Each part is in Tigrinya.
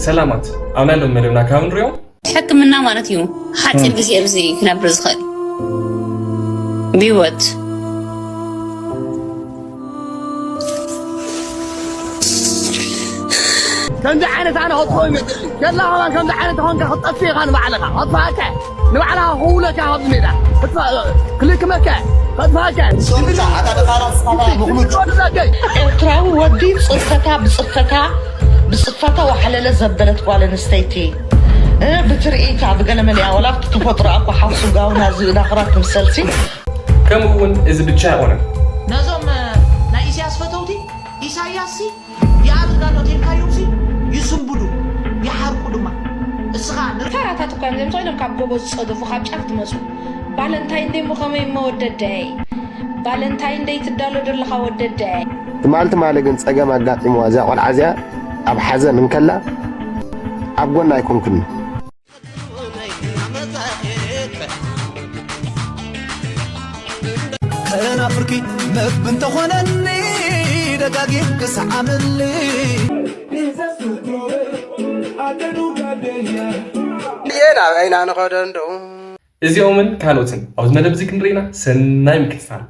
ሰላማት፣ ኣብ ናይ ሎም መደብና ካብ ንሪኦም ሕክምና ማለት እዩ። ሓፂር ግዜ ኣብዚ ክነብር ዝኽእል ብህይወት። ከምዚ ዓይነት ኣነ ከጥፍኦ ይመፅእ። ከላ ከማን ከምዚ ዓይነት ኾንካ ክትጠፍእ ኢኻ ንባዕልኻ። ከጥፍኣካ። ንባዕልኻ ክውለካ ካብዚ ሜዳ። ክትፋ-፣ ክልክመካ። ከጥፍኣካ። ኤርትራዊ ወዲ ጽፈታ ብጽፈታ ብጽፈታ ወሓለለ ዘበለት ጓል ኣንስተይቲ ብትርኢታ ብገለመሊኣ ወላ ኣብቲ ተፈጥሮ ኣኳ ሓውሱ ጋውና ዝእዳኽራ ትምሰልሲ። ከምኡ እውን እዚ ብቻ ኣይኮነን። ነዞም ናይ ኢሳያስ ፈተውቲ ኢሳያስ ሲ ይኣርግ ኣሎ ተልካዮምሲ ይስንብዱ ይሓርቁ ድማ እስኻ ፋራታት እኳ እዮም ዘይምፅኡ ኢሎም ካብ ጎቦ ዝፀደፉ ካብ ጫፍ ዝመፁ ባለንታይን ደይ እሞ ከመይ እሞ ወደደይ ባለንታይን ደይ ትዳሎ ደለኻ ወደደይ ትማል ትማሊ ግን ጸገም ኣጋጢምዋ እዛ ቆልዓ እዚኣ ኣብ ሓዘን እንከላ ኣብ ጎና ኣይኮንኩን። ከናፍርኪ መግቢ እንተኾነኒ ደጋጊም ክስዓመኒ እየ ናብ ዓይና ንኸዶ እንደው እዚኦምን ካልኦትን ኣብዚ መደብ እዚ ክንርኢና ሰናይ ምክትታል።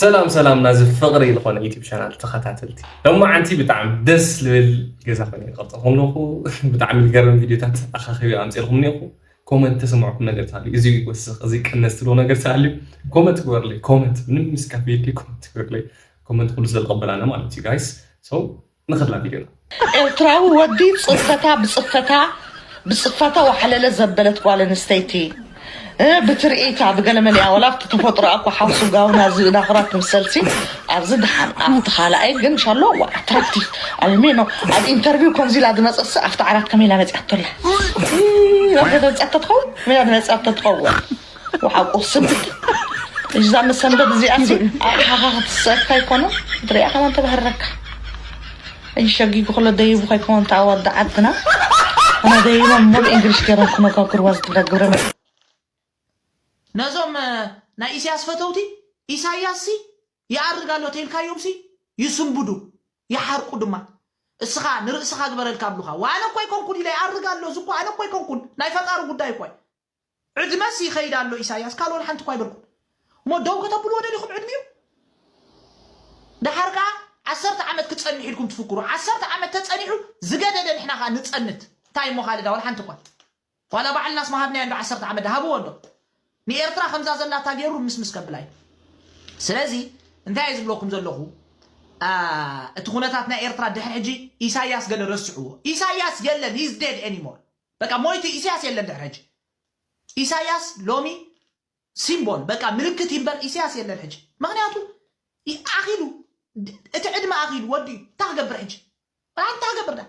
ሰላም ሰላም ናዚ ፍቕሪ ዝኾነ ዩቲብ ቻናል ተኸታተልቲ ሎማዓንቲ ብጣዕሚ ደስ ልብል ገዛ ኮነ ይቐርፀኹም ኣለኹ። ብጣዕሚ ዝገርም ቪዲዮታት ኣኻኺቢ ኣምፅልኩም እኒኹ። ኮመንት ተሰማዕኩም ነገር ተሃልዩ እዚ ይወስኽ እዚ ቀነስ ትብሎ ነገር ተሃልዩ ኮመንት ግበርለይ። ኮመንት ምንም ምስካፍ የድሊ ኮመንት ግበርለይ። ኮመንት ኩሉ ስለዝቐበላና ማለት እዩ ጋይስ። So ንኸድላ ቪዲዮና። ኤርትራዊ ወዲ ጽፈታ ብጽፈታ ብጽፈታ ወሓለለ ዘበለት ጓል ኣንስተይቲ እ፣ ብትርኢታ ብገለመሊኣ ወላ ኣብቲ ተፈጥሮ ኣኳ ሓውሱ ጋውና ዝእዳኽራ ትምሰልሲ ኣብዚ ደሓን ኣብቲ ካልኣይ ግን ሻሎ ዋ ኣትራክቲቭ ኣልሜኖ ኣብ ኢንተርቪው ከምዚ ኢላ ዝመፀሲ ኣብቲ ዓራት ከመይ ኢላ መፂኣቶ ኣላ መፂኣቶ ትኸውን መያ መፂኣቶ ትኸውን ወሓቁ ስብት እዛ መሰንበት እዚኣ ሲ ኣሓኻ ክትስእካ ኣይኮነ ትሪኣ ከማን ተባህረካ ኣይሸጊጉ ክሎ ደይቡ ከይኮን ተኣወዳዓትና ኣነ ደይቦም ሙሉ እንግሊሽ ገይሮም ክነጋግርዋ ዝትዳ ግብረ ነዞም ናይ ኢሳያስ ፈተውቲ ኢሳያስ ሲ ይኣርግ ኣሎ ተልካዮም ሲ ይስንብዱ ይሓርቁ ድማ እስኻ ንርእስኻ ግበረልካ ኣብሉኻ ዋነ እኮ ኣይኮንኩን ኢለ ይኣርግ ኣሎ እዚ እኮ ኣነ እኮ ኣይኮንኩን ናይ ፈጣሪ ጉዳይ እኮ ዕድመስ ይኸይድ ኣሎ ኢሳያስ ካልኦን ሓንቲ እኳ ኣይበልኩን እሞ ደው ከተብልዎ ደሊኹም ዕድሚኡ ደሓር ከዓ ዓሰርተ ዓመት ክፀንሕ ኢልኩም ትፍክሩ ዓሰርተ ዓመት ተፀኒሑ ዝገደደ ንሕና ከዓ ንፀንት እንታይ እሞ ካልዳ ዋላ ሓንቲ እኳ ዋላ ባዕልናስ መሃብናዮ እንዶ ዓሰርተ ዓመት ድሃብዎ እንዶ ንኤርትራ ከምዛ ዘላታ ገይሩ ምስምስ ከብላ እዩ ስለዚ እንታይ እየ ዝብለኩም ዘለኹ እቲ ኩነታት ናይ ኤርትራ ድሕሪ ሕጂ ኢሳያስ ገለ ረስዕዎ ኢሳያስ የለን he's dead anymore በቃ ሞይቱ ኢሳያስ የለን ድሕሪ ሕጂ ኢሳያስ ሎሚ ሲምቦል በቃ ምልክት ይንበር ኢሳያስ የለን ሕጂ ምክንያቱ ኣኪሉ እቲ ዕድመ ኣኪሉ ወዲ እንታይ ክገብር ሕጂ እንታይ ክገብር ዳ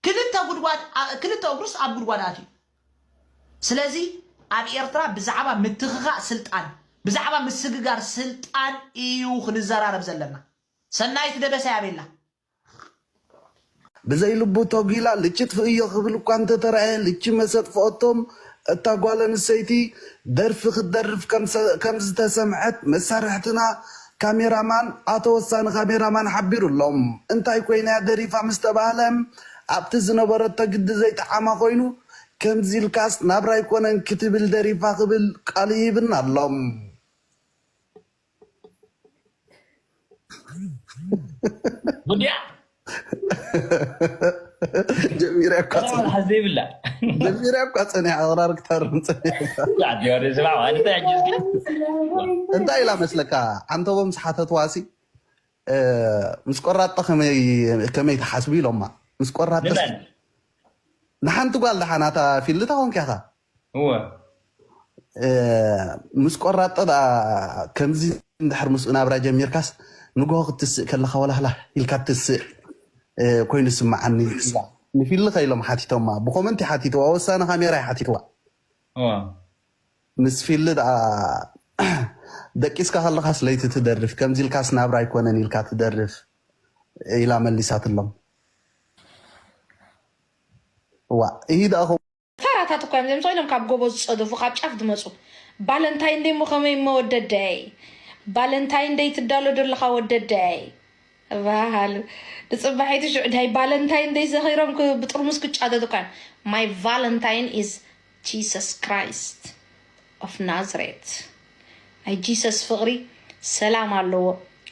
ክልተ ጉድጓድ ክልተ እግሩስ ኣብ ጉድጓድ ኣትዩ ስለዚ ኣብ ኤርትራ ብዛዕባ ምትኽኻእ ስልጣን ብዛዕባ ምስግጋር ስልጣን እዩ ክንዘራረብ ዘለና ሰናይት ደበሳይ ኣበይ ኣላ ብዘይ ልቡ ተጒላ ልጭ ጥፍእዮ ክብል እኳ እንተተራእየ ልቺ መሰጥፍኦቶም እታ ጓል ኣንሰይቲ ደርፊ ክትደርፍ ከም ዝተሰምዐት መሳርሕትና ካሜራማን ኣቶ ወሳኒ ካሜራማን ሓቢሩ ኣሎ። እንታይ ኮይና እያ ደሪፋ ምስ ተባህለ ኣብቲ ዝነበረቶ ግዲ ዘይጠዓማ ኮይኑ ከምዚ ኢልካስ ናብራ ኣይኮነን ክትብል ደሪፋ ክብል ቃል ይህብና ኣሎ። ጉድያ ጀሚረ እኳ ጸኒሐ ሓዝ ዘይብላ ጀሚረ እኳ ጸኒሐ ኣቕራር ክተርም ጸኒሐ ኣዲዋሪ ዝባዕ ማለት ኣጅዝኪ እንታይ ኢላ መስለካ ዓንተቦም ዝሓተትዋሲ ምስ ቆራጠ ከመይ ትሓስቡ ኢሎማ ምስ ቆራጠ ንመን ንሓንቲ ጓል ደሓናታ ፊልታ ኮንኪ ኢኻ እወ ምስ ቆራጠ ከምዚ እንድሕር ምስኡ ናብራ ጀሚርካስ ንግሆ ክትስእ ከለካ ወላህላ ኢልካ ትስእ ኮይኑ ስምዓኒ ንፊሊ ከኢሎም ሓቲቶማ ብኮመንቲ ሓቲትዋ ወሳኒ ካሜራ ሓቲትዋ እወ ምስ ፊሊ ደኣ ደቂስካ ከለካስ ለይቲ ትደርፍ ከምዚ ኢልካስ ናብራ ኣይኮነን ኢልካ ትደርፍ ኢላ መሊሳትሎም ዋ ይህ ደኣ ፋራታት እኳ እዮም ዘይምፅኡ ኢሎም ካብ ጎቦ ዝፀደፉ ካብ ጫፍ ዝመፁ ባለንታይን ደይ እሞ ከመይ እሞ ወደደይ ባለንታይን ደይ ትዳሎ ደለኻ ወደደይ ባህል ንፅባሒቱ ሽዑ ናይ ቫለንታይን ደይ ዘኺሮም ክ- ብጥርሙስ ክጫደዱ እኳ። My Valentine is Jesus Christ of Nazareth። ናይ ጂሰስ ፍቕሪ ሰላም ኣለዎ፣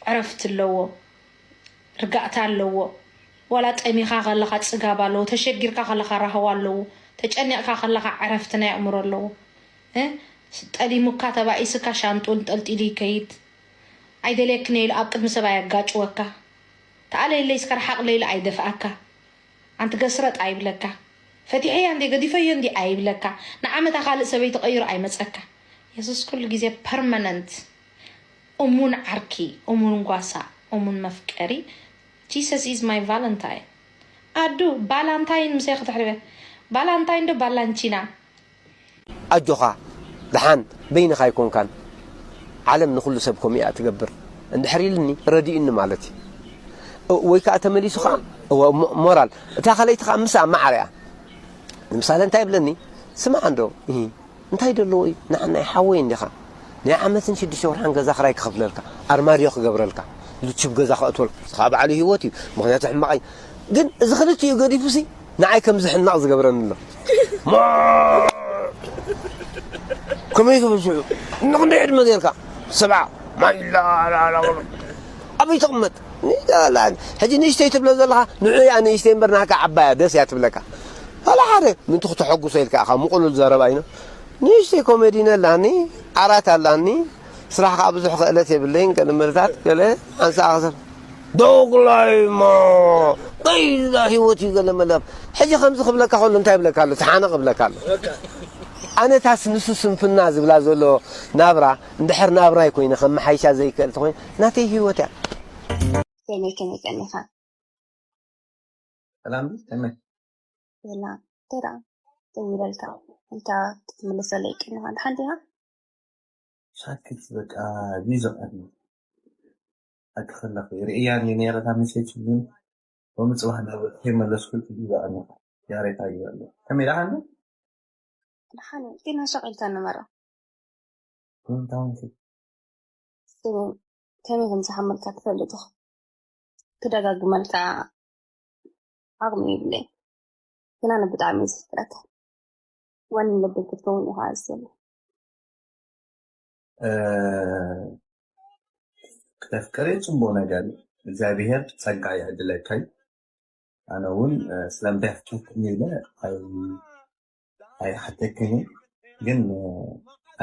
ዕረፍቲ ኣለዎ፣ ርጋእታ ኣለዎ። ዋላ ጠሚኻ ከለኻ ፅጋብ ኣለዎ፣ ተሸጊርካ ከለኻ ራህዋ ኣለዎ፣ ተጨኒቕካ ከለኻ ዕረፍቲ ናይ ኣእምሮ ኣለዎ። እ? ጠሊሙካ ተባኢስካ ሻንጡ እንጠልጢሉ ይከይድ። ኣይደልየክን ኢሉ ኣብ ቅድሚ ሰብ ኣየጋጭወካ። ተኣለየለይ እስከ ርሓቕለይ ኢሉ ኣይደፍኣካ። ኣንቲ ገስረጥ ኣይብለካ። ፈቲሐያ እንዴ ገዲፈዮ እንዴ ኣይብለካ። ንዓመታ ካልእ ሰበይቲ ቀይሩ ኣይመጸካ። የሱስ ኩሉ ግዜ ፐርማነንት። እሙን ዓርኪ፣ እሙን ጓሳ፣ እሙን መፍቀሪ። Jesus is my Valentine። ኣዱ ባላንታይን ምሰይ ክትሕልበ። ባላንታይን ዶ ባላንቺና? ኣጆኻ፣ ደሓን በይንኻ ኣይኮንካን። ዓለም ንኹሉ ሰብ ከምኡ እያ ትገብር። እንድሕር ኢልኒ ረዲኡኒ ማለት እዩ። እ- ወይ ከዓ ተመሊሱ ከዓ እወ፣ ሞ- ሞራል። እታ ካልኣይቲ ከዓ ምስኣ መዓር እያ። ንምሳሌ እንታይ ይብለኒ? ስማዕ እንዶ፣ እሂ፣ እንታይ ደለዎ እዩ? ንዓናይ ሓወይ እንዲኻ። ናይ ዓመትን ሽዱሽተ ወርሓን ገዛ ክራይ ክኸፍለልካ፣ ኣርማድዮ ክገብረልካ፣ ልቹብ ገዛ ከእትወልካ። ንስኻ በዓሉ ህይወት እዩ። ምኽንያቱ ሕማቕ እዩ። ግን እዚ ክልቲኡ ገዲፉሲ ንዓይ ከም ዝሕናቕ ዝገብረኒ ኣሎ። ማ- ከመይ ክብል ሽዑ? ንኽንደይ ዕድመ ጌርካ? ሰብዓ። ማይላ፣ ላ፣ ላ፣ ላ። ኣበይ ትቕመጥ? ኒዳ፣ ላ። ሕጂ ንእሽተይ ትብሎ ዘለኻ፣ ንዑ እያ ንእሽተይ እምበር ናካ ዓባያ ደስ እያ ትብለካ። ዋላ ሓደ፣ ምንቱ ክተሐጉሶ ኢልካ ኢኻ፣ ምቑሉል ዘረባ ኢኖ። ንእሽተይ ኮሜዲኖ ኣላኒ፣ ዓራት ኣላኒ፣ ስራሕ ከዓ ብዙሕ ክእለት የብለይን፣ ገለ መልታት፣ ገለ ሓንሳእ ክሰብ ዶግላይማ ቀይላ ህይወት እዩ ገለ መለብ። ሕጂ ከምዚ ክብለካ ከሎ እንታይ ይብለካ ኣሎ? ተሓነቕ ይብለካ ኣሎ። ኣነታስ ንሱ ስንፍና ዝብላ ዘሎ ናብራ እንድሕር ናብራይ ኮይነ ከመሓይሻ ዘይክእል ተኮይነ ናተይ ህይወት እያ። ከመይ ከመይ ቀኒኻ? ሰላም ድዩ? ከመይ? ሰላም። ተራ ደዊለልካ እንታ ክትምልሰለይ ቀኒኻ ድሓን ዲኻ? ሳክት በቃ ቢዚ ቀኒ ኣክፈለኹ ርእያ ነይረ እታ መሴጅ ግን ሎሚ ጽባሕ ናብ ከይመለስኩ ቢዚ ቀኒ ያሬታ ይበሉ ከመይ ደሓን ዶ? ድሓን ግን ኣሻቒልካ ንመራ። እንታይ ኾንኪ? ስሚ ከመይ ከም ዝሓመልካ ትፈልጥ ኢኻ። ክደጋግመልካ ዓቕሚ የብለይ። ግን ኣነ ብጣዕሚ እየ ዘፍቅረካ። ዋን ልበይ ክትከውን ኢኻ ኣዝዘለ። እ፣ ክተፍቅሪ ጽቡቕ ነገር እዩ። እግዚኣብሄር ጸጋ ይዕድለካ እዩ። ኣነ እውን፣ እ፣ ስለምንታይ ኣፍቂርክኒ ኢለ ኣይ-፣ ኣይሓተክን እየ። ግን፣ እ፣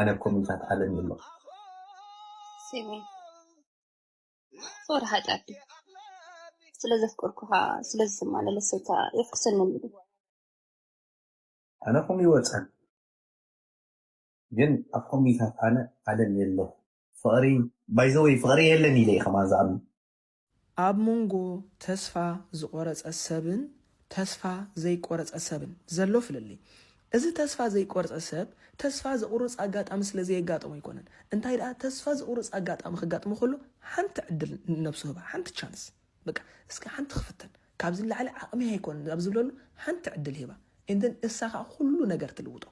ኣነ ኮሚታት ዓለም ኣሎ። ስሚ፣ ሶሪ ሓጢኣት ድዩ? ስለ ዘፍቀርኩኻ፣ ስለ ዝስማዕ ለለሰካ የፍክሰኒ እንድዩ። ኣነ ከምኡ ይወጸን። ግን ኣብ ኮሚታት ኣነ ዓለም የለ። ፍቕሪ፣ by the way፣ ፍቕሪ የለን ኢለ እየ ከማን ዝኣምን። ኣብ መንጎ ተስፋ ዝቖረጸ ሰብን ተስፋ ዘይቆረጸ ሰብን ዘሎ ፍልልይ። እዚ ተስፋ ዘይቆርጸ ሰብ ተስፋ ዝቑርጽ ኣጋጣሚ ስለ ዘየጋጥሞ ኣይኮነን። እንታይ ደኣ ተስፋ ዝቑርጽ ኣጋጣሚ ከጋጥሞ ከሎ ሓንቲ ዕድል ንነብሱ ህባ፣ ሓንቲ ቻንስ። በቃ እስከ ሓንቲ ክፍተን። ካብዚ ንላዕሊ ዓቕሚ ኣይኮነን ኣብ ዝብለሉ ሓንቲ ዕድል ሂባ። And then እሳ ከኣ ኩሉ ነገር ትልውጦ።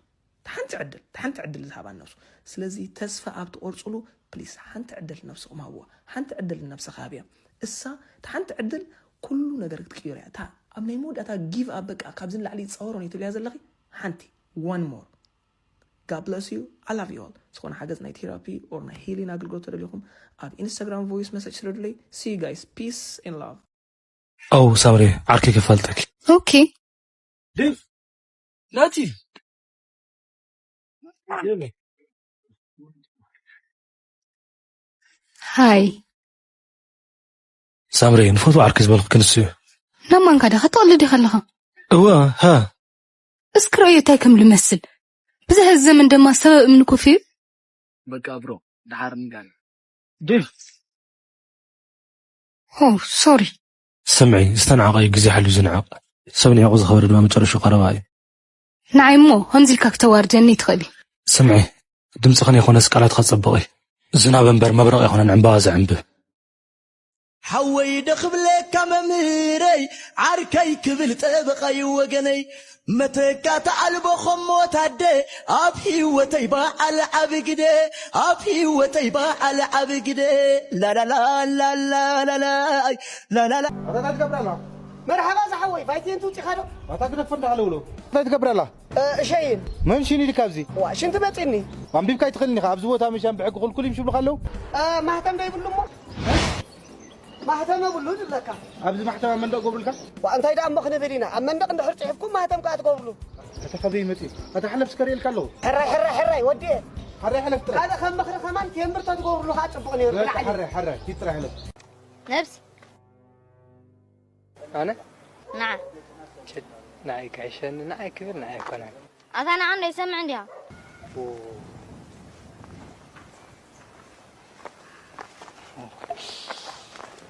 ሓንቲ ዕድል፣ ሓንቲ ዕድል ዝሃባ ነብሱ። ስለዚ ተስፋ ኣብ ትቆርጽሉ ፕሊስ ሓንቲ ዕድል ነብስኹም ሃብዋ። ሓንቲ ዕድል ነብስኻ ሃብያ። እሳ እታ ሓንቲ ዕድል ኩሉ ነገር ክትቅይሮ እያ። እታ ኣብ ናይ መወዳእታ ጊቭ ኣፕ በቃ ካብዚ ንላዕሊ ይጻወሮ ነው ትብልያ ዘለኺ ሓንቲ one more. God bless you. I love you all. ዝኾነ ሓገዝ ናይ ቴራፒ or ናይ ሂሊን ኣገልግሎት ተደሊኹም ኣብ ኢንስታግራም ቮይስ መሰጅ ስደዱለይ። See you guys. Peace and love. ኦ ሳምሪ ዓርኪ ክፋልጠኪ። ኦኬ። ዴቭ ናቲ ሃይ። ሳምሪ ንፈትዎ ዓርኪ ዝበልኩ ክንሱ እዩ። ናብ ማንካ ዲኻ ትቕልድ ኢኻ ኣለኻ? እወ። ሃ እስኪ ረእዮ እንታይ ከም ልመስል። ብዝሐ ዘመን ደማ ሰበብ እምኒ ኮፍ እዩ። በቃ ብሮ ደሓር ንጋን። ዴቭ ሆ ሶሪ። ስምዒ፣ ዝተናዕቐ እዩ ግዜ ሓልዩ ዝንዕቕ። ሰብ ንዒቑ ዝኸበረ ድማ መጨረሽኡ ቀረባ እዩ። ንዓይ እሞ ከምዚ ኢልካ ክተዋርደኒ ኣይትኽእል። ስምዒ፣ ድምፅኽን የኾነስ ቃላትኻ ፀቡቕ እዩ። ዝናብ እምበር መብረቕ የኾነን ዕምበባ ዘዕንብብ። ሓወይ ዶ ክብለካ መምህረይ፣ ዓርከይ ክብል ጠበቓይ ወገነይ፣ መተካእታ ኣልቦ ኸሞ ታደ፣ ኣብ ህይወተይ በዓል ዓቢ ግደ፣ ኣብ ህይወተይ በዓል ዓቢ ግደ። ላላላ፣ ላላላ፣ ላላላ። ኣታ እንታይ ትገብር ኣላ? መርሓባ ዝሓወይ፣ ፋይቲን ትውጪኻ ዶ? ኣታ ግደፎ እንዳሃለውለው። እንታይ ትገብር ኣላ? እ፣ እሸይን። መን ሽን ኢልካ ኣብዚ? ዋ፣ ሽንቲ መጺኒ። ኣንቢብካ ኣይትኽእልን ኢኻ። ኣብዚ ቦታ መሻን ብሕጊ ክልኩል እዩ ሽብሉኻ ኣለዉ። እ፣ ማህተም ዶ ይብሉ እሞ? ማህተም የብሉ ዝብለካ። ኣብዚ ማሕተም ኣብ መንደቕ ገብሩልካ? ዋ፣ እንታይ ደኣ እሞ ክንብል ኢና? ኣብ መንደቕ እንድሕር ጽሒፍኩም ማህተም ከኣ ትገብሩሉ። ኣታ ካበይ መጺኡ? ኣታ ሓለፍ ስከር ኢልካ ኣለዉ። ሕራይ፣ ሕራይ፣ ሕራይ፣ ወዲኤ። ሓራይ ሓለፍ ጥራይ። ካልእ ከም ምኽሪ ከማን ቴምብር ተትገብሩሉ ከኣ ጽቡቕ ነይሩ። በቃ ብላዕሊ። ሓራይ፣ ሓራይ፣ ኪድ ጥራይ ሓለፍ። ነብሲ። ኣነ? ንዓ። ችድ፣ ንዓይ ክሕሸኒ፣ ንዓይ ክብል፣ ንዓይ ኣይኮነን። ኣታ ንዓ እንዶ ይሰምዕ እንዲያ? ኦ።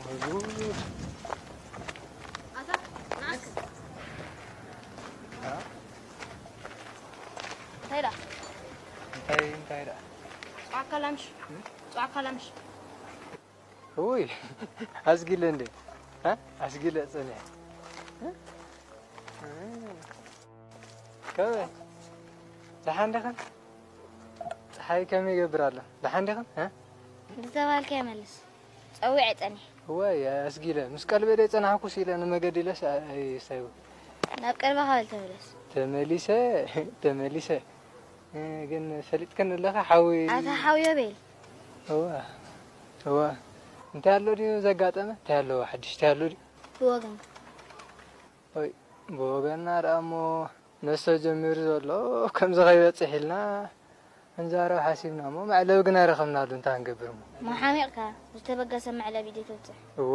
ወይ ጉድ። ኣታ፣ ንዓ እስከ። አ? እንታይ ደኣ? እንታይ፣ እንታይ ደኣ? ጸዋዕካ ላምሽ። እም? ጸዋዕካ ላምሽ። ውይ፣ ኣስጊለ እንዴ? እ? ኣስጊለ ጸኒሐ። እ? ከመይ? ደሓን ዲኽን? ጸሓይ ከመይ ይገብር ኣሎ? ደሓን ዲኽን? እ? ዝተባልካዮ መልስ። ጸዊዐ ጸኒሐ። እዋይ፣ ኣስጊለ። ምስ ቀልበ ደይ ጸናሕኩስ ኢለ ንመገዲ ኢለስ፣ ኣይ፣ ሳይቡ። ናብ ቀልብኻ በል ተመለስ። ተመሊሰ፣ ተመሊሰ። እ፣ ግን ፈሊጥክን ኣለኻ ሓዊ ኣታ ሓውዮ ቤል። እዋ፣ እዋ። እንታይ ኣሎ ድዩ ዘጋጠመ? እንታይ ኣሎ ሓድሽ? እንታይ ኣሎ ድዩ? ብወገንካ። ኦይ፣ ብወገንና ደኣ እሞ ነስተ ጀሚሩ ዘሎ ከምዚ ከይበጽሕ ኢልና እንዛረብ ሓሲብና እሞ መዕለቢ ግን ኣይረኸብናሉ። እንታይ ክንገብር እሞ? እሞ ሓሚቕካ ዝተበገሰ መዕለቢ ድዩ ተብጽሕ? እወ፣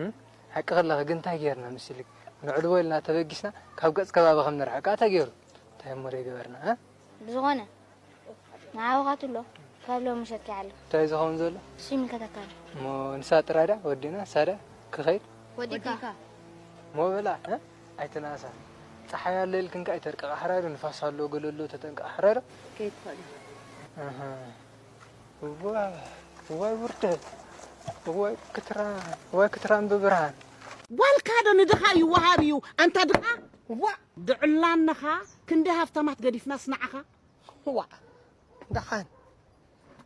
እም? ሓቂ ከለኺ ግን እንታይ ጌርና ምስልክ? ንዕልቦ ኢልና ተበጊስና ካብ ገጽ ከባቢ ከም ንርሕቃ ተገይሩ። እንታይ እሞ ደይ ገበርና፣ እ? ብዝኾነ፣ ንዓኻ ትብሎ፣ ካብ ሎሚ ሸኪ ኣሎ። እንታይ ዝኸውን ዘሎ? እሱ ይምልከተካ ኣሎ። እሞ ንሳ ጥራይ ድያ ወዲእና፣ ንሳ ድያ ክኸይድ? ወዲእካ። እሞ በላ፣ እ? ኣይትንኣሳ። ጸሓይ ኣሎ ኢልክን ከኣ ኣይተርቅቓ፣ ሕራይ ዶ ንፋስ ኣሎ፣ ገለ ኣሎ፣ ተጠንቀቓ፣ ሕራይ ዶ? ከይትኽእል። ኣሃ። እዋ፣ እዋይ ውርደት፣ እዋይ ክትራ፣ እዋይ ክትራን ብብርሃን። ጓልካ ዶ ንድኻ ይወሃብ እዩ፣ ኣንታ ድኻ? ዋ! ድዕላንኻ ክንደይ ሃፍታማት ገዲፍናስ ንዓኻ? ዋ! ደሓን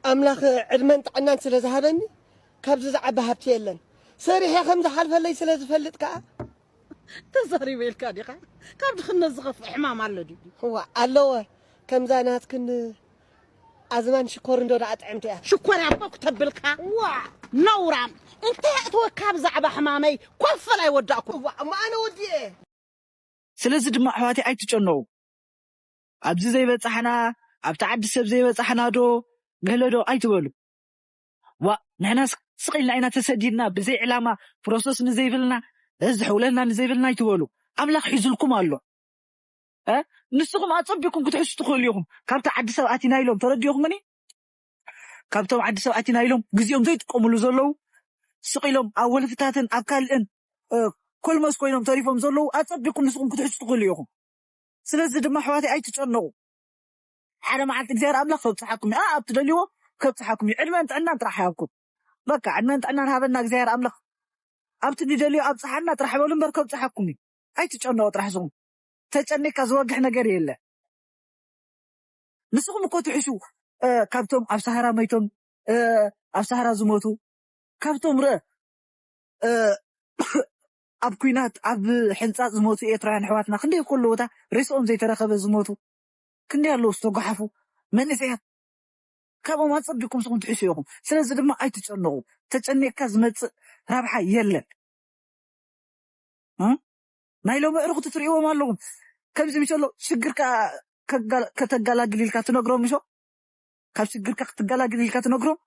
ኣምላኽ ዕድመን ጥዕናን ስለ ዝሃበኒ ካብዚ ዝዓቢ ሃብቲ የለን። ሰሪሐ ከም ዝሓልፈለይ ስለ ዝፈልጥ ከኣ። ተዛሪበ ኢልካ ዲኻ? ካብ ድኽነት ዝኸፍእ ሕማም ኣሎ ድዩ? እዋ ኣለወ። ከምዛ ናትክን ኣዝማን ሽኮር እንዶ ደኣ ጥዕምቲ እያ። ሽኮር እያ እኮ ክተብልካ። ዋ! ነውራም። እንታይ ኣእትወካ ብዛዕባ ሕማመይ? ኮፈል ኣይወዳእኩ። እዋ እሞ ኣነ ወዲኤ። ስለዚ ድማ ኣሕዋተይ ኣይትጨነቑ። ኣብዚ ዘይበጻሕና፣ ኣብቲ ዓዲ ሰብ ዘይበጻሕና ዶ፣ ገለ ዶ ኣይትበሉ። ዋእ፣ ንሕናስ ስቕ ኢልና ኢና ተሰዲድና፣ ብዘይ ዕላማ፣ ፕሮሰስ ንዘይብልና፣ ዘሕውለልና ንዘይብልና ኣይትበሉ። ኣምላኽ ሒዙልኩም ኣሎ። እ? ንስኹም ኣጸቢቕኩም ክትሕሱ ትኽእሉ ኢኹም። ካብቲ ዓዲ ሰብ ኣቲና ኢሎም ተረዲእኹምኒ? ካብቶም ዓዲ ሰብ ኣቲና ኢሎም ግዜኦም ዘይጥቀምሉ ዘለዉ፣ ስቕ ኢሎም ኣብ ወልፍታትን ኣብ ካልእን፣ እ፣ ኮልመስ ኮይኖም ተሪፎም ዘለዉ ኣጸቢቕኩም ንስኹም ክትሕሱ ትኽእሉ ኢኹም። ስለዚ ድማ ኣሕዋተይ ኣይትጨነቑ። ሓደ መዓልቲ እግዚኣብሔር ኣምላኽ ከብጽሓኩም እዩ። ኣኣ፣ ኣብ ትደልይዎ ከብጽሓኩም እዩ። ዕድመን ጥዕናን ጥራሕ ይሃብኩም። በቃ፣ ዕድመን ጥዕናን ሃበና እግዚኣብሔር ኣምላኽ። ኣብቲ ንደልዮ ኣብጽሓና ጥራሕ በሉ እምበር ከብጽሓኩም እዩ። ኣይትጨነቑ ጥራሕ ንስኹም። ተጨኒቕካ ዝወግሕ ነገር የለ። ንስኹም እኮ ትሕሹ፣ እ፣ ካብቶም ኣብ ሰሃራ መይቶም፣ እ፣ ኣብ ሰሃራ ዝሞቱ፣ ካብቶም ርእ፣ እ፣ ኣብ ኲናት፣ ኣብ ሕንጻጽ ዝሞቱ ኤርትራውያን ኣሕዋትና ክንደይ እኮ ኣለዉ፣ እታ ሬስኦም ዘይተረኸበ ዝሞቱ ክንደይ ኣለዉ፣ ዝተጓሓፉ መንእሰያት። ካብኦም ኣጸቢቕኩም ንስኹም ትሕሹ ኢኹም። ስለዚ ድማ ኣይትጨነቑ። ተጨኒቕካ ዝመጽእ ረብሓ የለን። እ? ናይ ሎሚ ኣዕሩኽቲ ትርእይዎም ኣለኹም። ከምዚ ምሽ ኣሎ ሽግርካ ከጋ-፣ ከተጋላግል ኢልካ ትነግሮም ምሾ? ካብ ሽግርካ ክትጋላግል ኢልካ ትነግሮም?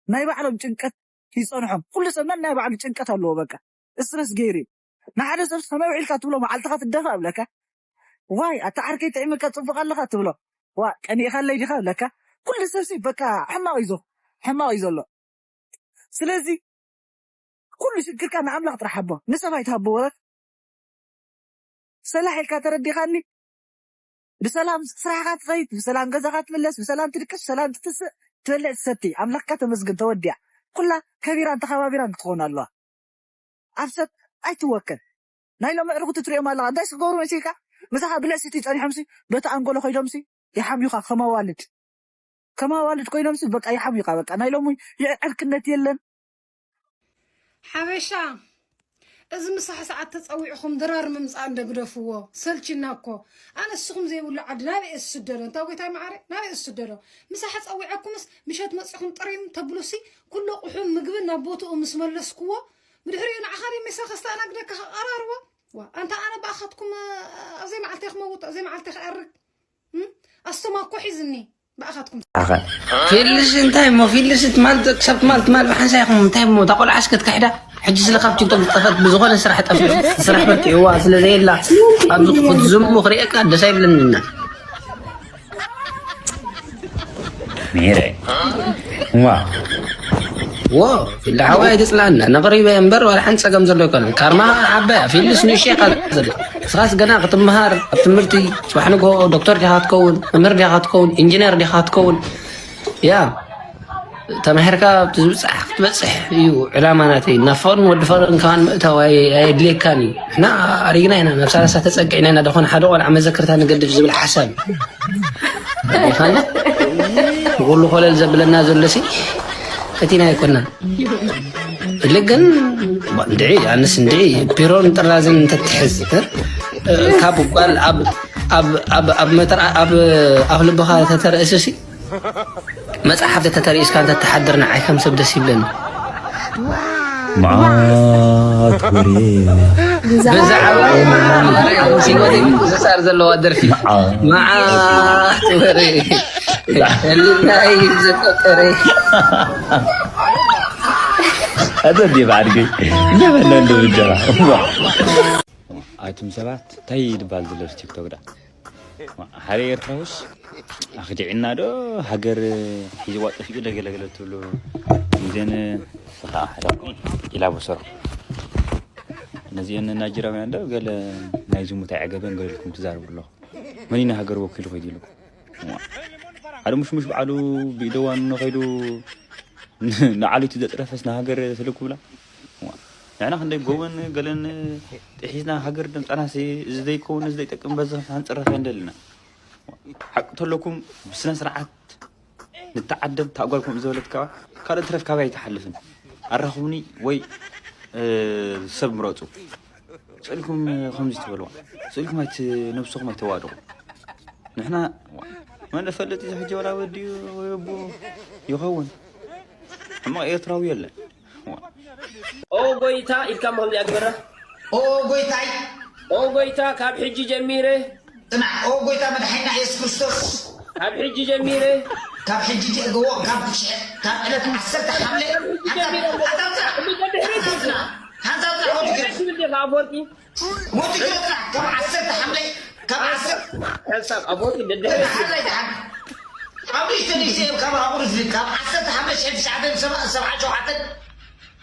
ናይ ባዕሎም ጭንቀት ይጸንሖም። ኩሉ ሰብ ናይ ባዕሉ ጭንቀት ኣለዎ በቃ። ስትረስ ገይሩ እዩ። ንሓደ ሰብ ከመይ ውዒልካ ትብሎ፣ መዓልትኻ ትደፋእ እብለካ። ዋይ፣ ኣታ ዓርከይ ጥዒምካ ጽቡቕ ኣለኻ ትብሎ። ዋ፣ ቀኒእካለይ ዲኻ እብለካ። ኩሉ ሰብሲ በቃ ሕማቕ እዩ ዞ-፣ ሕማቕ እዩ ዘሎ። ስለዚ ኩሉ ሽግርካ ንኣምላኽ ጥራሕ ሃቦ፣ ንሰብ ኣይትሃቦ። ወረ ሰላሕ ኢልካ ተረዲኻኒ፣ ብሰላም ስራሕኻ ትኸይድ፣ ብሰላም ገዛኻ ትምለስ፣ ብሰላም ትድቅስ፣ ብሰላም ትትስእ፣ ትበልዕ ትሰቲ፣ ኣምላኽካ ተመስግን፣ ተወዲኣ። ኩላ ከቢራን ተኸባቢራን ክትኾን ኣለዋ። ኣብ ሰብ ኣይትወከል። ናይ ሎም ኣዕሩኽቲ ትሪኦም ኣለኻ። እንታይ ስገብሩ መሲልካ? ምሳኻ ብለሲቲ ጸኒሖምሲ፣ በቲ ኣንጎሎ ኮይዶምሲ፣ ይሓምዩኻ ከም ኣዋልድ። ከም ኣዋልድ ኮይኖምሲ፣ በቃ ይሓምዩኻ። በቃ ናይ ሎም የዕርክነት የለን። ሓበሻ፣ እዚ ምሳሕ ሰዓት ተጸዊዕኹም ድራር ምምጻእ እንደ ግደፍዎ። ሰልችና እኮ። ኣነ እስኹም ዘይብሉ ዓዲ ናበይ እየ ዝስደዶ? እንታ ጎይታይ መዓረ፣ ናበይ እየ ዝስደዶ? ምሳሕ ጸዊዐኩምስ፣ ምሸት መጺኹም ጥሪም ተብሉሲ፣ ኩሎ ቁሑም ምግብን ናብ ቦትኡ ምስ መለስክዎ፣ ብድሕሪኡ ንዓኻ ደይ ምሳኻ ኣስተኣናግደካ ከቐራርቦ? ዋ፣ ኣንታ ኣነ ብኣኻትኩም፣ እ፣ ኣብ ዘይመዓልተይ ክመውት፣ ኣብ ዘይመዓልተይ ክኣርግ? እም? ኣስተማኮ ሒዝኒ ብኣኻትኩም። ኣኸ። ፊልሽ እንታይ እሞ፣ ፊልሽ ትማል፣ ክሳብ ትማል፣ ትማል ብሓንሳእ ኢኹም፣ እንታይ እሞ፣ እታ ቆልዓ እስከ ትክሕዳ? ሕጂ ስለ ካብ ቲክቶክ ዝጠፈት ብዝኾነ ስራሕ ጠፊዑ፣ ስራሕ በርቲዕዋ ስለ ዘየላ፣ ኣብዚ ክትዝሙ ክርእየካ ደስ ኣይብለንን። ሚረ። ዋ። ዎ፣ ፊልዳ ሓወይ ኣይትጽላእና። ነቕሪበ እምበር ዋላ ሓንቲ ጸገም ዘሎ ኣይኮነን። ካርማ ዓባይ፣ ፊልድስ ንእሽተይ ኢኻ ዘሎ። ንስኻስ ገና ክትመሃር፣ ኣብ ትምህርቲ፣ ጽባሕ ንግሆ ዶክተር ዲኻ ክትከውን፣ መምህር ዲኻ ክትከውን፣ ኢንጂነር ዲኻ ክትከውን። ያ፣ ተማሂርካ ኣብቲ ዝብጻሕ ክትበጽሕ እዩ ዕላማ ናተይ። ናብ ፍቕርን ወዲ ፍቕርን ከማን ምእታው ኣየ-፣ ኣየድልየካን እዩ። ንሕና ኣሪግና ኢና፣ ናብ ሰላሳ ተጸጊዕና ኢና። ደኾነ ሓደ ቆልዓ መዘክርታ ንገድፍ ዝብል ሓሳብ እዩ። ይኻለ? ንኹሉ ኮለል ዘብለና ዘሎሲ፣ እቲ ናይ ኮና። ልግን፣ እንድዒ፣ ኣንስ እንድዒ፣ ፒሮን ጥራዝን እንተትሕዝ፣ እ? ካብ ጓል ኣብ፣ ኣብ፣ ኣብ፣ ኣብ መተር-፣ ኣብ ኣፍ ልብኻ ተተርእስሲ፣ መጽሓፍ ተተርእስካ እንተትሓድር ንዓይ ከም ሰብ ደስ ይብለኒ። መዓት ወሬ። ብዛዕባ መዓት ወሬ፣ ሲወደይ ዝሳር ዘለዋ ደርፊ። መዓት። መዓት ወሬ። ህልናይ ዘፈቀረ። ኣቶ ዲብ ዓድገይ። እንደበለ እንደብጀራ። ኣቱም ሰባት፣ እንታይ ይድባል ዘሎ ቲክቶክ ዳ? ሓደ ኤርትራውስ ኣኽዲዕና ዶ ሃገር ሒዝዋ ጠፊኡ ዶ ገለገለ ትብሉ? እዘን ስኻ ሓደ ኢላ በሰሩ። ነዚአን ናይጀራውያን ዶ ገለ ናይ ዝሙት ኣይዕገበን ገለ ኢልኩም ትዛረቡ ኣለኹም። መን ኢና ሃገር ወኪሉ ኸይዱ ኢሉ? ሓደ ሙሽሙሽ በዓሉ ብኢደዋን ኸይዱ ንዓሊቱ ዘጥረፈስ ንሃገር ስለ ክብላ። ንሕና ክንደይ ጎበን ገለን ጥሒስና ሃገር ደምጻናሲ፣ እዚ ዘይከውን፣ እዚ ዘይጠቅም በዚ ክንጽረፍ እንደልና። ሓቂ ተለኩም ብስነ ስርዓት ንተዓደም፣ ታጓል ከምኡ ዝበለት ካባ ካልእ ትረፍ ካባይ ኣይትሓልፍን። ኣራኹብኒ ወይ፣ እ፣ ሰብ ምረጹ። ስእልኩም ከምዚ ትበልዋ። ስእልኩም ኣይት-፣ ነብስኹም ኣይተዋድቑ። ንሕና መን ፈልጥ እዚ ሕጂ ወላ ወዲ ወይ ኣቦ ይኸውን። ሕማቕ ኤርትራዊ የለን። ኦ ጎይታ ኢልካ እሞ ከምዚኣ ግበራ። ኦ ጎይታይ። ኦ ጎይታ ካብ ሕጂ ጀሚረ። ጽናዕ። ኦ ጎይታ መድሓኒና የሱስ ክርስቶስ። ካብ ሕጂ ጀሚረ። ካብ ሕጂ ጀ-፣ ገዎ፣ ካብ ሽሕ-፣ ካብ ዕለት ዓሰርተ ሓምለ። ካብ ሕጂ ጀሚረ። ሓንሳብ ጽናዕ። ሕጂ ጀሚረ። ሓንሳብ ጽናዕ። ሓንሳብ ጽናዕ ወዲ ግረስ። ትብል ዲኻ ኣፈወርቂ? ወዲ ግረስ ጽናዕ። ካብ ዓሰርተ ሓምለ። ካብ ዓሰርተ ሓንሳብ ኣፈወርቂ ደድሕሪ። ሓንሳብ ጽናዕ። ኣብ ንእሽቶ ንእሽቶ እዮም ካብ ኣቑርስ ካብ ዓሰርተ ሓምለ ሽሕን ትሽዓተን ሰብዓ-፣ ሰብዓ ሸውዓተን።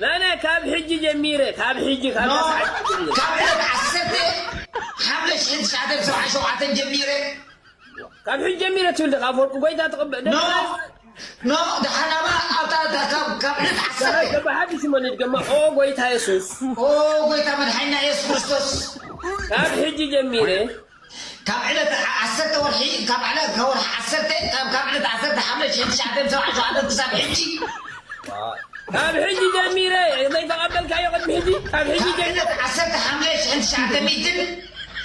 ናና ካብ ሕጂ ጀሚረ፣ ካብ ሕጂ፣ ካብ ኖ፣ ሕጂ ጀሚረ። ካብ ዕለት ዓሰርተ ሓምለ ሽሕን ትሽዓተን ሰብዓ ሸውዓተን ጀሚረ። ካብ ሕጂ ጀሚረ ትብል ዲኻ ኣፈወርቂ ጎይታ ትቕበል? ኖ፣ ኖ፣ ደሓን ኣባ፣ ኣብታ፣ ኣብታ፣ ካብ፣ ካብ ዕለት ዓሰርተ። ካብ ሓድሽ መን ይድገማ? ኦ ጎይታ የሱስ። ኦ ጎይታ መድሓኒና የሱስ ክርስቶስ። ካብ ሕጂ ጀሚረ። ካብ ዕለት ዓ-፣ ዓሰርተ ወርሒ፣ ካብ ዕለ-፣ ካብ ወርሒ ዓሰርተ፣ ካብ፣ ካብ ዕለት ዓሰርተ ሓምለ ሽሕን ትሽዓተን ሰብዓ ሸውዓተን ክሳብ ሕጂ። ካብ ሕጂ ጀሚረ፣ ዘይተቐበልካዮ ቅድሚ ሕጂ፣ ካብ ሕጂ ካብ ጀሚረ። ዕለት ዓሰርተ ሓምለ ሽሕን ትሽዓተ ሚእትን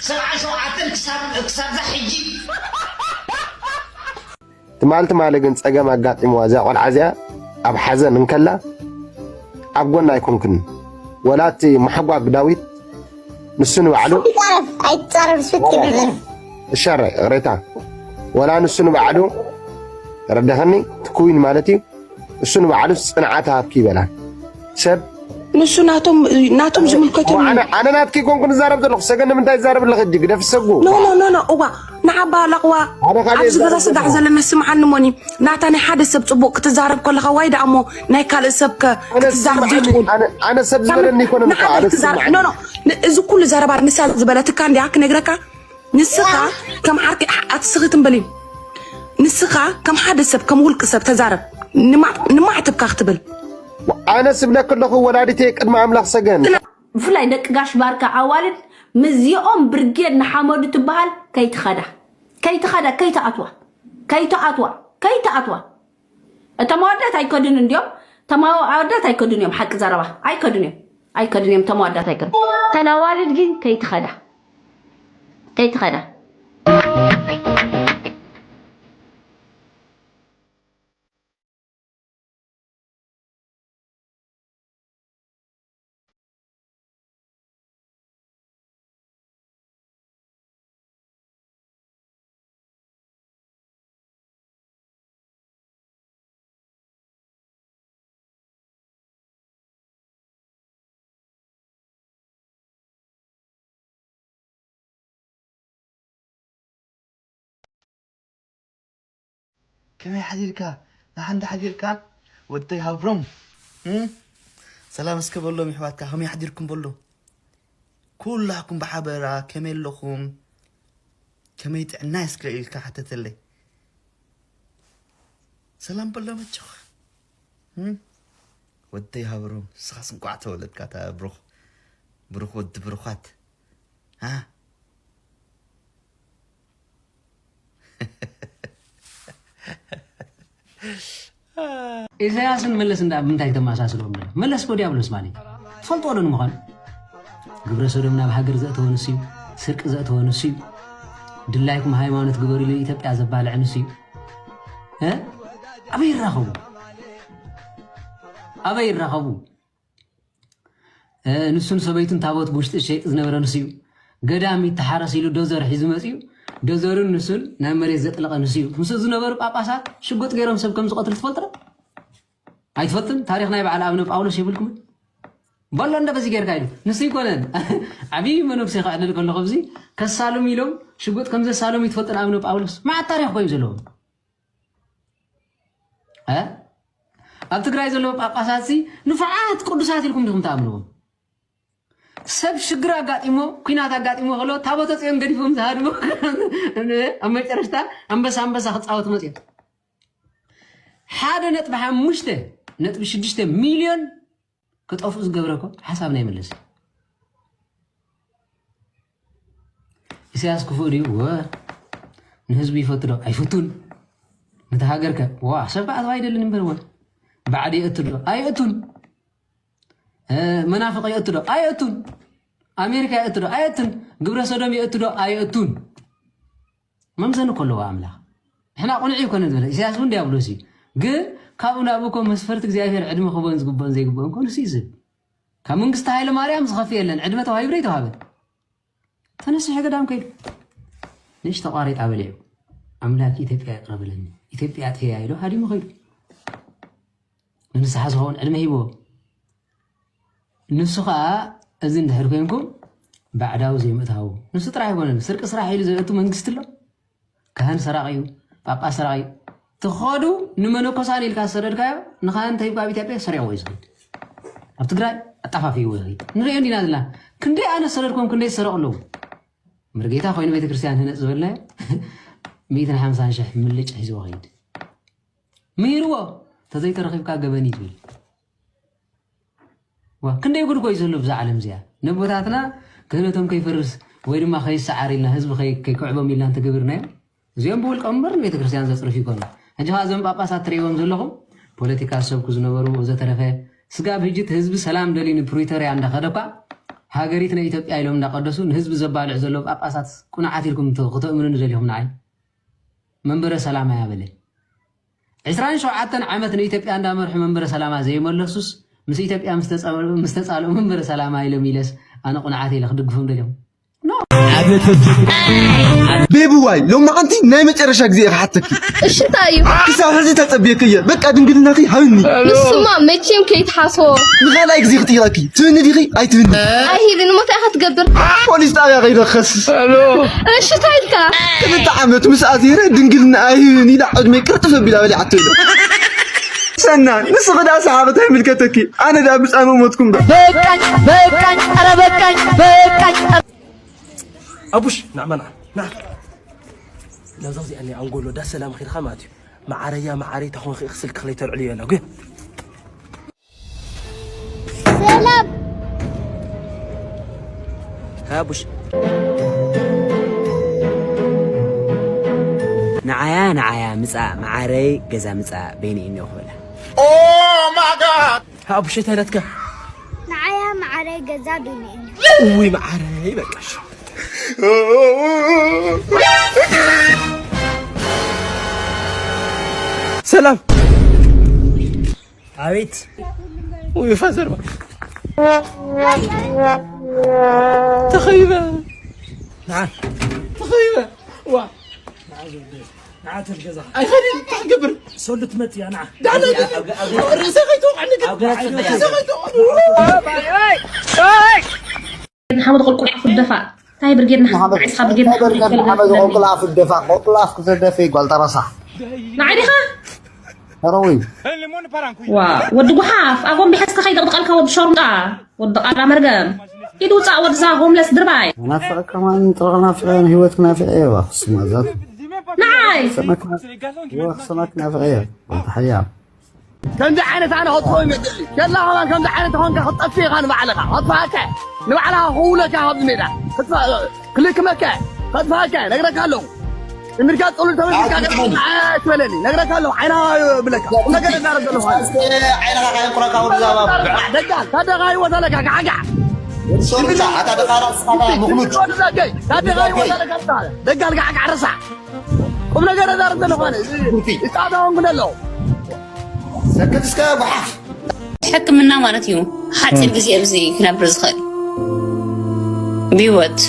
ሰብዓ ሸውዓተን ክሳብ፣ ክሳብ ዛ ሕጂ። ትማል ትማሊ ግን ጸገም ኣጋጢምዋ እዛ ቆልዓ እዚኣ ኣብ ሓዘን እንከላ ኣብ ጎና ኣይኮንክን። ወላ እቲ መሓጓግ ዳዊት ንሱ ንባዕሉ ኣይትጻረፍ፣ ኣይትጻረፍ፣ ስት ይብለን። እሻረ፣ ይቕሬታ። ወላ ንሱ ንባዕሉ፣ ተረዳኸኒ? ትኩዊን ማለት እዩ። ንሱ ንባዕሉ ጽንዓት ሃብኪ ይበላ። ሰብ ንሱ ናቶም፣ ናቶም ዝምልከቶም እዩ። ኣነ፣ ኣነ ናትኪ ኮንኩ ንዛረብ ዘለኹ። ሰገን ንምንታይ ትዛረብ ኣለኺ? እጅ ግደፍ ሰጉ። ኖ፣ ኖ፣ ኖ፣ ኖ፣ እዋ፣ ንዓባ ኣላቕዋ። ሓደ ካልእ ኣብዚ ገዛ ዝዛረብ ስጋዕ ዘለና ስምዓኒ ሞኒ። ናታ ናይ ሓደ ሰብ ጽቡቕ ክትዛረብ ከለኻ፣ ዋይ ደኣ እሞ ናይ ካልእ ሰብ ከ-፣ ኣነ ክትዛረብ ስምዓኒ፣ ዘይትኽእል። ኣነ፣ ኣነ ሰብ ዝበለኒ ኣይኮነን እኮ፣ ንዓባ ኣነ ክትዛረብ፣ ስምዓኒ። ኖ፣ ኖ፣ ን-፣ እዚ ኩሉ ዘረባ ንሳ ዝበለትካ እንድያ ክነግረካ። ንስኻ ከም ዓርኪ ኣትስኺ ትንበል እዩ። ንስኻ ከም ሓደ ሰብ፣ ከም ውልቂ ሰብ ተዛረብ። ንማ-፣ ንማዕተብካ ክትብል። ኣነ ስብለክ ኣለኹ ወላዲተይ ቅድሚ ኣምላኽ ሰገን። ብፍላይ ደቂ ጋሽ ባርካ ኣዋልድ ምስዚኦም ብርጌድ ንሓመዱ ትበሃል ከይትኸዳ፣ ከይትኸዳ፣ ከይትኣትዋ፣ ከይትኣትዋ፣ ከይትኣትዋ። እቶም ኣወዳት ኣይከዱን እንዲዮም፣ እቶም ኣወዳት ኣይከዱን እዮም። ሓቂ ዘረባ ኣይከዱን እዮም፣ ኣይከዱን እዮም። እቶም ኣወዳት ኣይከዱን። እተን ኣዋልድ ግን ከይትኸዳ፣ ከይትኸዳ። ከመይ ሓዲርካ? ንሓንዳ ሓዲርካ? ወደይ ሃብሮም። እም? ሰላም እስከ በሎም ይሕዋትካ፣ ከመይ ሓዲርኩም በሎ። ኩላኩም ብሓበራ ከመይ ኣለኹም? ከመይ ጥዕና እስከ ኢልካ ሓተተለይ። ሰላም በሎም ኣጆኻ። እም? ወደይ ሃብሮም፣ ንስኻስ እንቋዕ ተወለድካ፣ እታ ብሩኽ፣ ብሩኽ ወዲ ብሩኻት። ሃ? ኢሳያስን መለስ እንዳ ብምንታይ ተመሳስሎም? መለስ እኮ ዲያብሎስ ማለት እዩ። ትፈልጥዎ ዶ ንምዃኑ? ግብረ ሰዶም ናብ ሃገር ዘእተወ ንሱ እዩ። ስርቂ ዘእተወ ንሱ እዩ። ድላይኩም ሃይማኖት ግበሩ ኢሉ ኢትዮጵያ ዘባልዐ ንሱ እዩ። እ? ኣበይ ይራኸቡ? ኣበይ ይራኸቡ? ንሱን ሰበይቱን ታቦት ብውሽጢ ዝሸይጥ ዝነበረ ንሱ እዩ። ገዳም ይተሓረስ ኢሉ ዶዘር ሒዙ መፂኡ። ዶዘሩን ንሱን ናብ መሬት ዘጥለቐ ንሱ እዩ። ምስኡ ዝነበሩ ጳጳሳት ሽጉጥ ገይሮም ሰብ ከም ዝቐትሉ ትፈልጡ ዶ? ኣይትፈልጡን? ታሪኽ ናይ በዓል ኣብነ ጳውሎስ የብልኩምን? በሎ እንደ በዚ ጌርካ ኢሉ ንሱ ይኮነን። ዓብዪ መነኩሴ ከዕልል ከለኹ ኣብዚ ከሳሉም ኢሎም ሽጉጥ ከም ዘሳሎም ይትፈልጡ ንኣብነ ጳውሎስ? መዓት ታሪኽ እኮ እዩ ዘለዎም። እ? ኣብ ትግራይ ዘለዉ ጳጳሳት ሲ ንፉዓት ቅዱሳት ኢልኩም ዲኹም ትኣምንዎም? ሰብ ሽግር ኣጋጢሞ ኲናት ኣጋጢሞ ከሎ ታቦተ ፅዮን ገዲፎም ዝሃድሙ ኣብ መጨረሽታ ኣንበሳ ኣንበሳ ክፃወቱ መፅዮም። ሓደ ነጥቢ ሓሙሽተ ነጥቢ ሽዱሽተ ሚልዮን ክጠፍኡ ዝገብረ እኮ ሓሳብ ናይ መለስ እዩ። ኢሳያስ ክፉእ ድዩ? ወ ንህዝቢ ይፈቱ ዶ? ኣይፍቱን። ነቲ ሃገር ከ? ዋ ሰብ ክኣትዋ ኣይደልን እምበር ወ ባዕዲ የእቱ ዶ? ኣየእቱን። መናፍቕ የእቱ ዶ? ኣየእቱን። ኣሜሪካ የእቱ ዶ? ኣየእቱን። ግብረ ሰዶም የእቱ ዶ? ኣየእቱን። መምዘኒ እኮ ኣለዎ ኣምላኽ። ንሕና ቅኑዕ ኣይኮነን ዝበለ ኢሳያስ እውን ዲያብሎስ እዩ። ግን ካብኡ ናብኡ እኮ መስፈርቲ እግዚኣብሔር ዕድመ ክህቦን ዝግብኦን ዘይግብኦን እኮ ንሱ እዩ ዝህብ። ካብ መንግስቲ ሃይለማርያም ዝኸፍእ የለን። ዕድመ ተዋሂቡ ዶ ኣይተዋህበን? ተነሲሑ ገዳም ከይዱ ንእሽቶ ቋሪጣ በሊዑ ኣምላክ ኢትዮጵያ ይቕረ በለኒ ኢትዮጵያ ኣጥፍያ ኢሉ ሃዲሙ ከይዱ። ንንስሓ ዝኸውን ዕድመ ሂብዎ። ንሱ ኸዓ እዚ እንድሕር ኮይንኩም ባዕዳዊ ዘይምእታዉ ንሱ ጥራሕ ኣይኮነን ስርቂ ስራሕ ኢሉ ዘእቱ መንግስቲ ኣሎ። ካህን ሰራቒ እዩ፣ ጳጳስ ሰራቒ እዩ። ትኸዱ ንመነኮሳን ኢልካ ዝሰደድካዮ ንኻህን ተሂብካ ኣብ ኢትዮጵያ ሰሪቕዎ እዩ ዝኸይድ። ኣብ ትግራይ ኣጣፋፊእዎ ይኸይድ። ንሪኦ እንዲና ዘለና። ክንደይ ኣነ ዝሰደድኩም ክንደይ ዝሰረቑ ኣለዉ። መርጌታ ኮይኑ ቤተክርስትያን ህነፅ ዝበልናዮ ሚእትን ሓምሳን ሽሕ ምልጭ ሒዝዎ ኸይድ። ምሂርዎ ተዘይተረኺብካ ገበን እዩ ዝብል። ዋ ክንደይ ጉድ ኮይ ዘሎ ብዛ ዓለም እዚኣ ነቦታትና ክህነቶም ከይፈርስ ወይ ድማ ከይሰዓር ኢልና ህዝቢ ከይክዕቦም ኢልና እንተገቢርናዮም እዚኦም ብውልቆም እምበር ንቤተ ክርስቲያን ዘፅርፍ ይኮኑ። ሕጂ ከዓ እዞም ጳጳሳት ትርእይዎም ዘለኹም ፖለቲካ ዝሰብኩ ዝነበሩ ወዘተረፈ ስጋብ ህጂ እቲ ህዝቢ ሰላም ደልዩ ንፕሪቶርያ እንዳኸደ እኳ ሃገሪትና ኢትዮጵያ ኢሎም እንዳቀደሱ ንህዝቢ ዘባልዕ ዘለዉ ጳጳሳት ቁኑዓት ኢልኩም ክተእምኑኒ ደሊኹም ንዓይ መንበረ ሰላም ኣያ በለ። ዕስራን ሸውዓተን ዓመት ንኢትዮጵያ እንዳመርሑ መንበረ ሰላማ ዘይመለሱስ ምስ ኢትዮጵያ ምስ ተጻልኡ መንበረ ሰላማ ኢሎም ኢለስ ኣነ ቁንዓት ኢለ ክድግፎም ደልዮም። ቤቢ ዋይ ሎማዓንቲ ናይ መጨረሻ ግዜ እየ ክሓተኪ። እሺ እንታይ እዩ? ክሳብ ሕዚ ተጸብየኪ እየ። በቃ ድንግልናኺ ሃብኒ። ንሱማ መቼም ከይትሓስቦ። ንኻልኣይ ግዜ ክጥይቐኪ ትብኒ ዲኺ ኣይትብኒ? ኣይሂብን እሞ እንታይ ኢኻ ትገብር? ፖሊስ ጣብያ ከይደ ክኸስስ። እሺ እንታይ ኢልካ? ክልተ ዓመት ምስ ኣሲረ ድንግልና ኣይህብን ኢላ ዕድመይ ቅርጥፍ ኣቢላ በሊዓቶ ኢለ። ሰናን ንስኺ ደኣ ሰሓቕቲ ኣይምልከተኪ ኣነ ደኣ ብጻምእ ሞትኩ እምበር። በቃኝ በቃኝ ኧረ በቃኝ በቃኝ። ኣቡሽ ንዕማ ንዓ ንዓ ናብዛ እዚኣ እኒኣ ኣንጎሎ ዳ ሰላም ኺድኻ ማለት እዩ። መዓረያ መዓረይ ተኾንኺ ስልክኺ ለይተልዕልዮ ኣላ ግን ሰላም ኣቡሽ። ንዓያ ንዓያ ምጻእ መዓረይ ገዛ ምጻእ በይነ እኒኦ ክበላ። ኣቡሽ እንታይ ናትካ? ንዓያ መዓረይ ገዛ በይነ እኒኦ። እውይ መዓረይ በቃሽ። ሰላም። ኣቤት። ውይ ፋዘር ባ ተኸቢበ። ንዓ። ተኸቢበ። ዋ። ንዓ ዘወደይ። ንዓ ተል ገዛ። ኣይኸድን እንታይ ክገብር? ሰሉ ትመጽእ እያ ንዓ። ዳና ርእሰ ከይትወቕዐኒ ግን። ርእሰ ከይትወቕዐኒ። ሓመድ ቁልቁል ኣፉ ደፋ። እንታይ ብርጌድ ንሓመድ፣ ንሓመድ ቁልቁል ኣፉ ደፋ። ቁልቁል ኣፍ ክትደፊ ጓል ጠረሳ። ንዓይ ዲኻ? ሄሮዊን። ዋ፣ ወዲ ጉሓፍ፣ ኣጎንቢሐ እስከ ከይደቕድቐልካ ወዲ ሸርሙጣ፣ ወዲ ቃላ መርገም። ሂድ ውጻእ ወድዛ ሆምለስ ድርባይ። ናፍቐ ከማን ጥራቕ ናፍቐ ንህይወት ናፍቐ እየ፣ ዋ፣ ክስማ ዛት። ንዓይ! ክሰማክ ናፍቐ እየ፣ ወልተ ሓያል። ከምዚ ዓይነት ኣነ ከጥፍኦ ይመጽእ። ሸላ ከማን ከምዚ ዓይነት ተኾንካ ክትጠፍእ ኢኻ ንባዕልኻ። ከጥፍኣካ። ንባዕልኻ ክውለካ ካብዚ ሜዳ። ክትፋ-፣ ክልክመካ። ከጥፍኣካ። ነግረካ ኣለኹ። እምርካ ጸሎት ተመልካ ኣይ፣ ትበለኒ። ነግረካ ኣለኹ። ዓይና ብለካ። ቁም ነገር እዛረብ ዘለኹ። እስከ ዓይንኻ ካየንቁረካ ወዲ ዛባ። ደጋል፣ ታደኻ ህይወት ኣለካ። ጋዕጋዕ። ወዲ ሶሪታ፣ ኣታ ደቓላ ስኻታ ምኽሉድ። ታደኻ ህይወት ኣለካ። ደጋል ጋዕጋዕ ረሳዕ። ቁም ነገር እዛረብ ዘለኹ ኣነ። ቡርቲ። ይጻወት ኣሁን ግን ኣለኹ። ሰክት እስከ ጓሓፍ። ሕክምና ማለት እዩ ሓፂር ግዜ ኣብዚ ክነብር ዝኽእል ብህይወት።